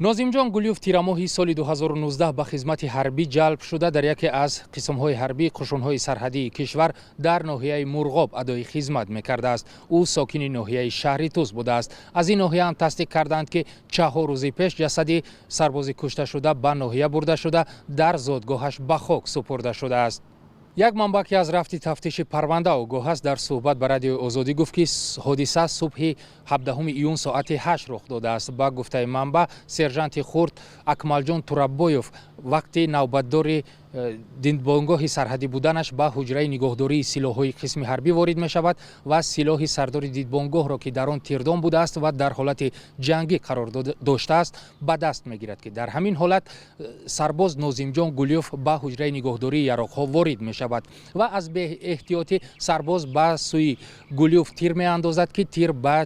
Нозимҷон Гулиев тирамоҳи соли 2019 ба хизмати ҳарбӣ ҷалб шуда, дар яке аз қисмҳои ҳарбии қушунҳои сарҳадии кишвар дар ноҳияи Мурғоб адои хизмат мекардааст. Ӯ сокини ноҳияи шаҳри Тӯс будааст. Аз ин ноҳия ҳам тасдиқ карданд, ки 4 рӯзи пеш ҷасади сарбози кушташуда ба ноҳия бурда шуда, дар зодгоҳаш ба хок супурда шудааст. Як манбаъ, ки аз рафти тафтиши парванда огоҳ аст, дар суҳбат ба Радиои Озодӣ гуфт, ки ҳодиса субҳи 17 июн соати 8 рух додааст. Ба гуфтаи манбаъ, сержанти хурд Акмалҷон Тураббоев вақти навбатдори дидбонгоҳи сарҳадӣ буданаш ба ҳуҷраи нигоҳдории силоҳҳои қисми ҳарбӣ ворид мешавад ва силоҳи сардори дидбонгоҳро, ки дар он тирдон будааст ва дар ҳолати ҷангӣ қарор доштааст, ба даст мегирад, ки дар ҳамин ҳолат сарбоз Нозимҷон Гулиёв ба ҳуҷраи нигоҳдории яроқҳо ворид мешавад ва аз беэҳтиётӣ сарбоз ба сӯи Гулиёв тир меандозад, ки тир ба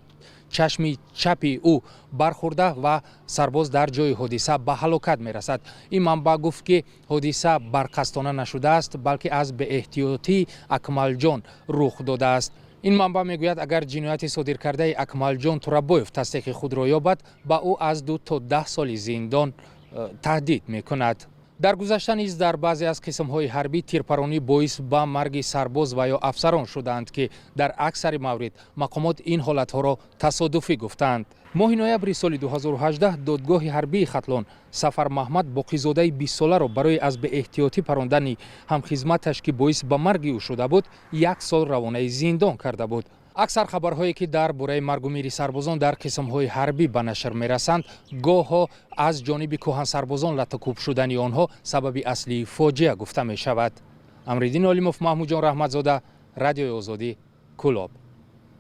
чашми чапи ӯ бархӯрда ва сарбоз дар ҷои ҳодиса ба ҳалокат мерасад. Ин манбаъ гуфт, ки ҳодиса барқасдона нашудааст, балки аз беэҳтиётии Акмалҷон рух додааст. Ин манбаъ мегӯяд, агар ҷинояти содиркардаи Акмалҷон Турабоев тасдиқи худро ёбад, ба ӯ аз 2 то 10 соли зиндон таҳдид мекунад. Дар гузашта низ дар баъзе аз қисмҳои ҳарбӣ тирпаронӣ боис ба марги сарбоз ва ё афсарон шудаанд, ки дар аксари маврид мақомот ин ҳолатҳоро тасодуфӣ гуфтаанд. Моҳи ноябри соли 2018 додгоҳи ҳарбии Хатлон Сафармаҳмад Боқизодаи 20-соларо барои аз беэҳтиётӣ парондани ҳамхизматаш, ки боис ба марги ӯ шуда буд, як сол равонаи зиндон карда буд. Аксар хабарҳое, ки дар бораи маргу мири сарбозон дар қисмҳои ҳарбӣ ба нашр мерасанд, гоҳҳо аз ҷониби кӯҳансарбозон латукӯб шудани онҳо сабаби аслии фоҷиа гуфта мешавад. Амриддин Олимов, Маҳмудҷон Раҳматзода, Радиои Озодӣ, Кӯлоб.